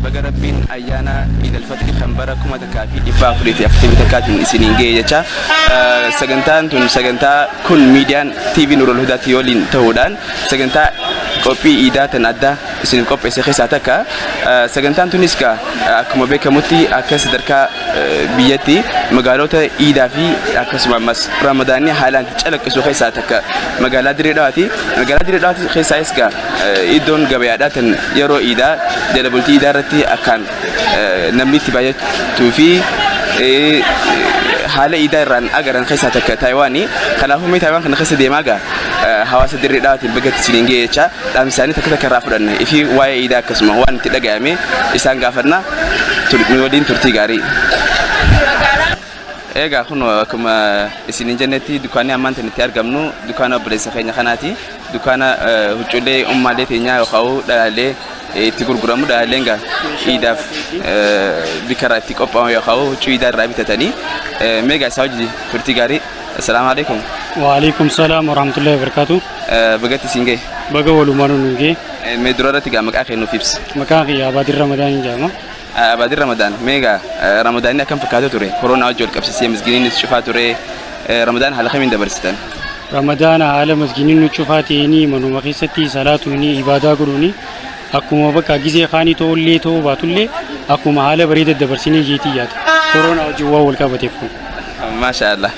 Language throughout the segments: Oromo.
Baga Rabbiin ayyaana Iid Alfaxrii kan bara 1441tiin isiniin gahe jecha sagantaan tun sagantaa kun miidiyaan TV Nurul Hudaatti waliin ta'uudhaan sagantaa qophii iidaa tan addaa isiniif qopheesse keessaa takka. Sagantaan tunis gaa akkuma beekamutti akka sadarkaa biyyatti magaalota iidaa fi akkasuma ammas ramadaanni haalaan calaqqisu keessaa takka magaalaa Dirree Dhawaati. Magaalaa Dirree Dhawaati keessaayis gaa iddoon gabayaadhaa tan yeroo iidaa jala bultii iidaa irratti akkaan namni itti baay'atuu fi haala iidaa irraan agaran keessaa takka Taayiwaani. Kanaafuu mee Taayiwaan kana keessa deemaa gaa hawaasa Dirree Dhawaatiin baga itti isiniin ga'e jechaa dhaamsa isaanii takka takka irraa fudhanna. Ifi waa'ee iidaa akkasuma waan itti dhaga'ame isaan gaafanna. Nu waliin turtii gaarii. Egaa kun akkuma isiniin jennetti dukkaanni ammaan tan itti argamnu dukkaana obboleessa keenya kanaati. Dukkaana huccuulee ummaalee teenyaa yookaan dhalaalee itti gurguramu dhalaaleen gaa iidaaf bikka irraa itti qophaa'u yookaan huccuu iidaa irraa bitatanii. Mee gaa isaa hojii turtii gaarii. Assalaamu alaikum. Waalaikum salaam warahmatullahi wabarakatuh. Bagatti isin gahe. Baga walumaan nu gahe. Mee dura irratti gaa maqaa kee nuuf ibsi. Maqaan kiyya Abaadir Ramadaan jedhama. Abaadir Ramadaan mee gaa Ramadaanni akkam fakkaata ture? Koronaa wajji wal qabsiisee misginiinis cufaa ture. Ramadaan haala kamiin dabarsitan? Ramadaana haala masgiiniin nu cufaa ta'eenii manuma keessatti salaatuuni ibaadaa godhuuni akkuma bakka gizee kaanii ta'ullee ta'uu baatullee akkuma haala bareeda dabarsinee jeetii yaada. Koronaa wajjin waan wal qabateef kun. Maasha Allah.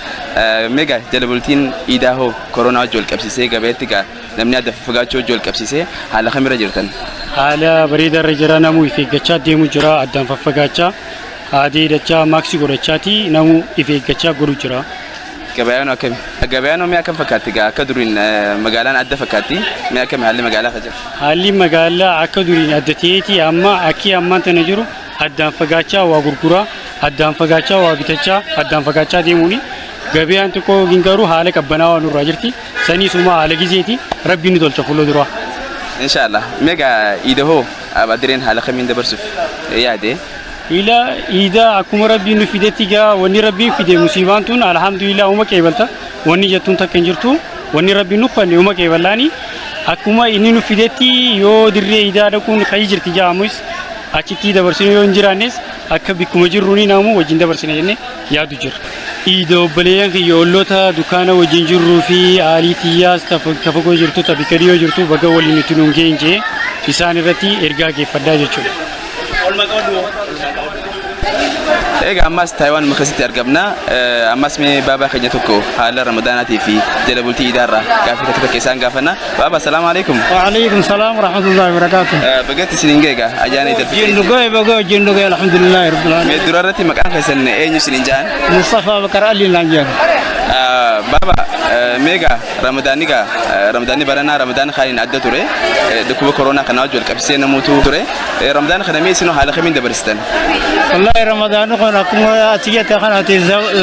Mee gaa jala bultiin iidaa hoo koronaa wajji wal qabsiisee gabaatti gaa namni adda fagaachuu wajji wal qabsiisee haala kamirra jirtan? Haala bareedaa irra jira, namuu if eeggachaa deemu jira, addaan faffagaachaa, haadee hidhachaa, maaksii godhachaati namuu if eeggachaa godhu jira. Gabayaan akkami? Gabayaan mee akkam fakkaatti gaa akka duriin magaalaan adda fakkaatti mee akkami haalli magaalaa ka jiru? Haalli magaalaa akka duriin adda ta'eeti amma akki ammaan tana jiru addaan fagaachaa waa gurguraa, addaan fagaachaa waa bitachaa, addaan fagaachaa deemuuni gabayaan xiqqoo garuu haala qabbanaawaa nurraa jirti. Saniisuma haala gizeeti rabbiin nu tolcha fuula duraa. Inshallah. Mee gaa iida hoo Abaadireen haala kamiin dabarsuuf yaade? Ila iida akkuma rabbiin nu fidetti gaa wanni rabbiin fide musiibaan tun alhamdulillah uma qeebalta wanni jettuun takka hin jirtu wanni rabbiin nu fanne uma qeeballaani akkuma inni nu fidetti yoo dirree iidaa dhaquun ka'ii jirti ja'amus achitti dabarsinu yoo hin jiraannes akka bikkuma jirruuni namu wajjin dabarsina jennee yaadu jira. Iida obboleeyyan kiyya olloota dukkaana wajjin jirruu fi aalii tiyyaas ta fagoo jirtu ta bikka dhiyoo jirtu baga waliin itti nuun geenye jee isaan irratti ergaa geeffadhaa jechuudha. Egaa ammas Taayiwaan keessatti argamna. Ammas mee baabaa keenya tokko haala Ramadaanaatii fi jala bultii iidaarraa gaaffii takka takka isaan gaafanna. Baaba assalaamu alaikum. وعليكم السلام ورحمة الله وبركاته. Bagatti isiniin ga'e egaa ayyaana Iidal Fixrii. جندقوي بقى جندقوي الحمد لله رب Mee العالمين. dura irratti maqaan keessan eenyu isiniin ja'an? مصطفى بكر علي لانجر. Baaba mee egaa Ramadaanni egaa Ramadaanni baranaa Ramadaana kaaniin adda ture. Dhukkuba koronaa kanaa wajji wal qabsiisee namuutu ture. Ramadaana kana mee isinoo haala kamiin dabarsitan? والله رمضان كون أكما أتيت خنا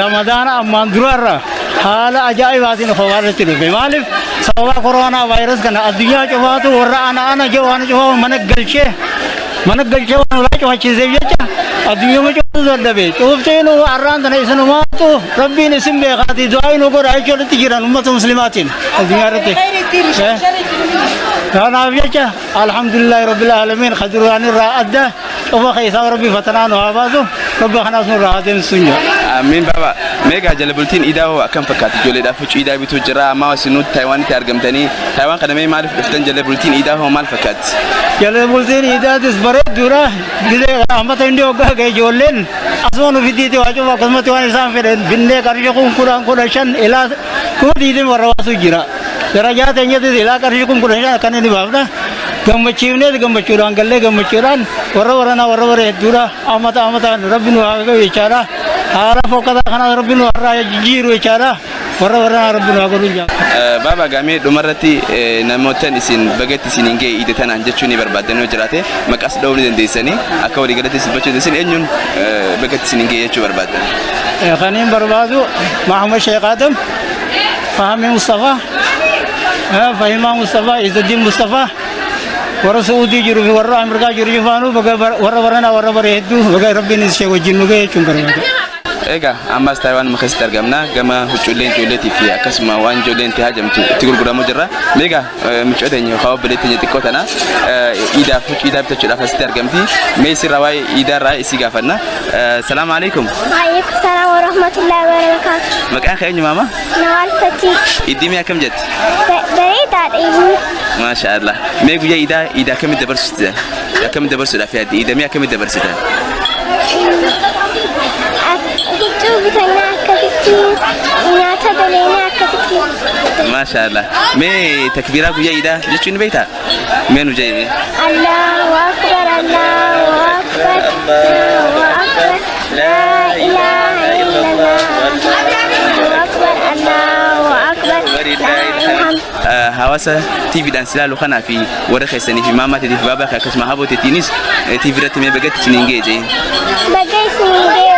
رمضان أمان درارة حال أجايبات خوارج تلو مالف سبب كورونا فيروس كان الدنيا جواتو ورا أنا أنا جو أنا جو من قلشه من قلشه ولا جو چیزیں جا الدنيا میں جو دبے چوفتے نو أران تنا إسنو ماتو ربي نسم بخاتي دعاء نو کو رأي چلو تجران أمة مسلماتين الدنيا رتے kanaaf jecha alhamdulillahi rabbil alamin khaduraan irraa adda cufa keessaa rabbi fatanaa nu haa baasu rabbi kanaas nurraa haa deemsisu hin Amiin baaba. Mee egaa jala bultiin iidaa hoo akkam fakkaatti? Ijoolleedhaaf huccuu iidaa bituu jira. Amma isinuu Taayiwaanitti argamtanii. Taayiwaan kana mee maaliif dhuftan jala bultiin iidaa hoo maal fakkaatti? Jala bultiin iidaatis bareedduudha. Gizee ammata hindi hoggaa ga'e ijoolleen asuma nu fiddiiti waa cufa akkasumatti waan isaan fedhan binnee qarshii kun 10 15 ilaa 20,000 warra baasu jira. Darajaa teenyattis ilaa qarshii kun 15 akkana ni baafna. Gammachiifnees gammachuudhaan gallee gammachuudhaan warra waranaa warra bara hedduudha. Amata amataan rabbi nu haa gahu jechaadha. Haala fokkataa kanaas rabbi nu har'aa jijjiiru jechaadha. Warra waranaa rabbi nu haa godhu jechaadha. Baaba gaamee dhumarratti namootan isin bagatti isin hin ga'e iida tanaan jechuu ni barbaaddan yoo jiraate maqaas dha'uu ni dandeessanii akka waliigalatti isin dubbachuu dandeessan eenyuun bagatti isin hin ga'e jechuu barbaaddan. Kaniin barbaadu Mahamad Sheekh Adam, Fahmi Mustafa, Fahimaa Mustafa, Izzuddin Mustafa, warra Su'uudii jiru fi warra Ameerikaa jiru cufaanuu baga warra baranaa warra bare hedduu baga rabbiin ishee wajjin nu ga'e jechuun barbaada. Egaa ammas Taayiwaan keessatti argamna. Gama huccuulleen ijoolleetii fi akkasuma waan ijoolleen itti haajamtu itti gurguramu jirra. Meegaa mucoo teenya yookaan obboleettii teenya xiqqoo tana iidaaf huccuu iidaa bitachuudhaaf asitti argamti. Mee isirraa waa'ee iidaarraa isii gaafanna. Salaamu alaikum. Waalaikum salaam wa rahmatullahi wa barakaatu. Maqaan kee eenyu maama? Nawaal Fatii. Iddii mee akkam jetti? Bareedaadha inni. Maasha Allah. Mee guyyaa iidaa iidaa akkamitti dabarsite? Akkamitti dabarsuudhaaf yaadde? Iida mee akkamitti dabarsite? Huccuu bitannaa akkasitti nyaata daleenaa akkasitti. Maasha Allah. Mee takbiiraa guyyaa iidaa jechuun ni beektaa? Mee nu jedhi mee. Allahu akbar, Allahu akbar, Allahu akbar, la ilaha illallah, Allahu akbar, Allahu akbar, la alhamd. Hawaasa TVdhaan si ilaalu kanaa fi warra keessanii fi maamaa teetii fi baabaa kee akkasuma haboo teetiinis TV irratti mee bagatti isiniin ga'e jee. Baga isiniin ga'e.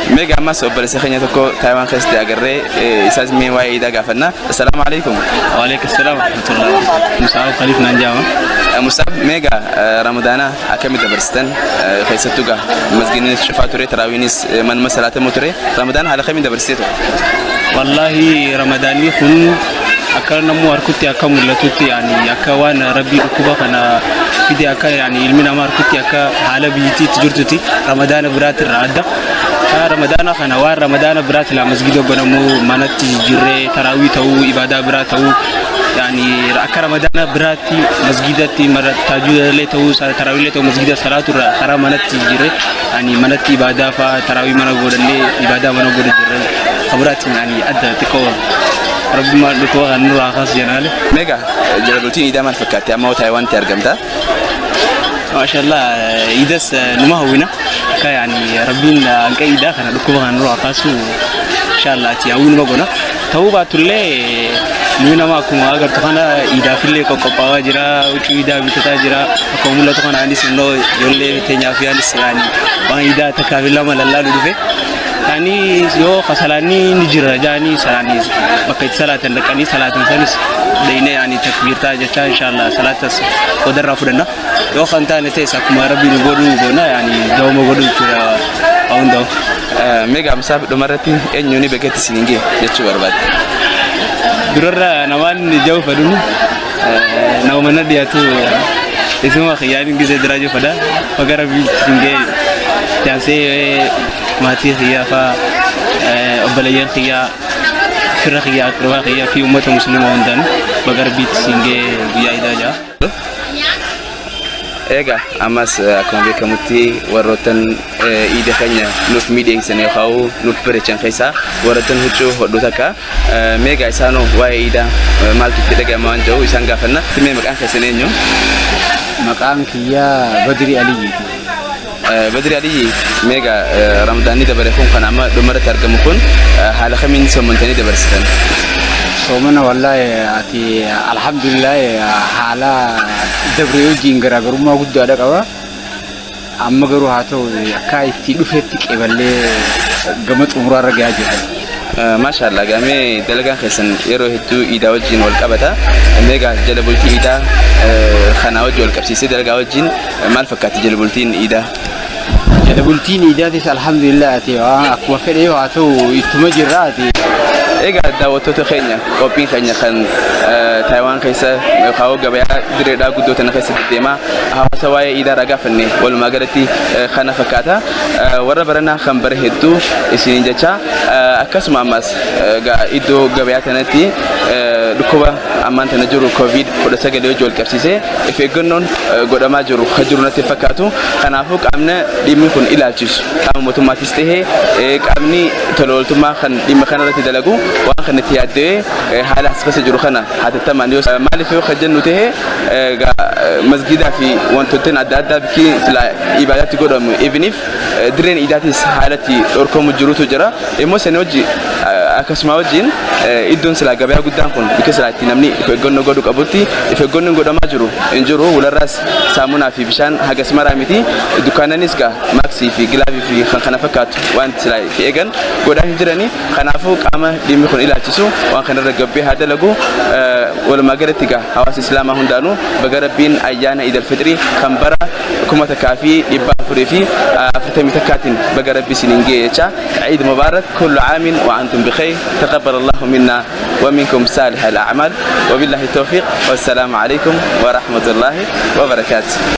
Mee ammas obboleessa keenya tokko Taayiwaan keessatti agarree isaas mee waa'ee iidaa gaafanna. Assalaamu alaikum. Waalaikum salaam wa rahmatullahi wa barakatuh. Musaab Khaliif naan jedhama. Musaab, meegaa Ramadaana akkamitti dabarsitan? Keessattuu gaa masgiinnis cufaa ture, taraawiinis manuma salaatamuu ture. Ramadaana haala kamiin dabarsitee ture? Wallaahi Ramadaanni kun akka namuu harkutti akka mul'atutti, yani akka waan rabbii dhukkuba kana fide, akka yani ilmi namaa harkutti, akka haala biyyittiitti jirtutti Ramadaana biraatti irraa adda. Ramadaana kana waan Ramadaana biraatti laa masgida banamuu manatti jijjiirree taraawii ta'uu ibaadaa biraa ta'uu, yani akka Ramadaana biraatti masgidatti taajudallee ta'uu taraawiillee ta'uu masgida salaatu irraa karaa manatti jijjiirree, yani manatti ibaadaa fa'aa taraawii mana godhannee ibaadaa mana godhu jirre. Kabiraatti yani adda xiqqoo rabbi maal dhukkuba kan nurraa kaas janaale. Meegaa jala bultiin iidaa maal fakkaatti? Amma Taayiwaanitti argamta. Maashallah, iidas numa hawwina, akka yani rabbiin hanqa iidaa kana dhukkuba kan nurraa kaasu inshallah ati hawwii numa gona. Ta'uu baatullee nuyi nama akkuma agartu kana iidaafillee qoqqophaawaa jira, huccuu iidaa bitataa jira. Akkuma mul'atu kana anis immoo ijoollee teenyaa fi anis yani waan iidaa takkaa fi lama lallaalu dhufe. Yani yoo salaanni ni jira jaanii salaanni bakka itti salaatan dhaqanii salaatan sanis dhayinee yani takbiirtaa jecha inshallah salaatas qodarraa fudhanna. Yoo kan taane ta'es akkuma rabbi nu godhu goona, yani dawama godhu jechuudha waa hundaa'u. Meegaa Musaab, dhumarratti eenyuun bakkatti isiniin ga'e jechuu barbaadde? Durarra namaan jahu fedhuun nama mana dhiyaatu isuma kiyyaan gisee duraa jiru fedha. Baga rabbi isin ga'e jaansee maatii kiyyaa faa, obboleeyyan kiyyaa, fira kiyyaa, aqrabaa kiyyaa fi uummata musliimaa hundaan baga rabbi isin ga'e guyyaa iidaa jaa. Egaa ammas akkuma beekamutti warroottan iida keenya nuuf miidhagsan yookaan nuuf bareechan keessaa warroottan huccuu hodhu takka. Meegaa isaanoo waa'ee iidaa maaltu itti dhaga'ama waan jedhu isaan gaafanna. Mee maqaan keessan eenyu? Maqaan kiyyaa Badri Aliyyiiti. Badri Aliyyi, meegaa Ramadaanni dabare kun kan amma dhumarratti argamu kun haala kamiin soomantanii dabarsitan? Soomana wallaahi ati alhamdulillah haala dabree wajjin garaagarummaa guddaadha qaba. Amma garuu haa ta'u akka itti dhufetti qeeballee gama xumuraarra gahaa jirra. Maashaallah, gaamee dalagaan keessan yeroo hedduu iidaa wajjin wal qabata. Meegaa jala bultii iidaa kanaa wajjin wal qabsiisee dalagaa wajjin maal fakkaatti jala bultiin iidaa? Jala bultiin iidaatis alhamdulillah ati akkuma fedhe haa ta'u ittuma jirra ati. Egaa daawwattoota keenya, qophiin keenya kan Taayiwaan keessa yookaan gabayaa direedhaa guddoo tana keessa deddeemaa hawaasa waa'ee iidaa irraa gaafanne walumaa galatti kana fakkaata. Warra baranaa kan bara hedduu isiniin jecha, akkasuma ammas iddoo gabayaa tanatti dhukkuba ammaan tana jiru COVID 19 wajji wal qabsiisee of eeggannoon godhamaa jiru kan jiru natti fakkaatu. Kanaafuu qaamni dhimmi kun ilaalchisu, qaama mootummaatis ta'ee qaamni tola ooltummaa kan dhimma kanarratti dalagu, waan kana itti yaaddee haala as keessa jiru kana hatattamaan yoo maaliif yoo kan jennu ta'e masgiidaa fi wantootni adda addaa bikkii silaa ibaadaatti godhamu ibiniif dirreen iidaatis haalatti dhorkamu jirutu jira. Immoo sani wajji akkasuma wajjin iddoon silaa gabayaa guddaan kun bikka silaa itti namni of eeggannoo godhuu qabutti of eeggannoon godhamaa jiru hin jiru. Walarraas saamunaa fi bishaan hagas maraa miti. Dukkaananis gaa maaksii fi gilaavii fi kan kana fakkaatu waan silaa itti eegan godhaa hin jirani. Kanaafuu qaama dhimmi kun ilaalchisu waan kanarra gabbee haa dalagu. Walumaa galatti gaa hawaasa islaamaa hundaanuu baga rabbiin ayyaana Idal Fixrii kan bara 1446 1441tiin baga Rabbi isiniin ga'e jecha. Ciid Mubaarak, kullu caamin wa antum bikhayr, taqabbal Allahu minna wa minkum saalih al-a'maal, wa billahi tawfiiq, wassalaamu alaykum wa rahmatullahi wa barakaatuh.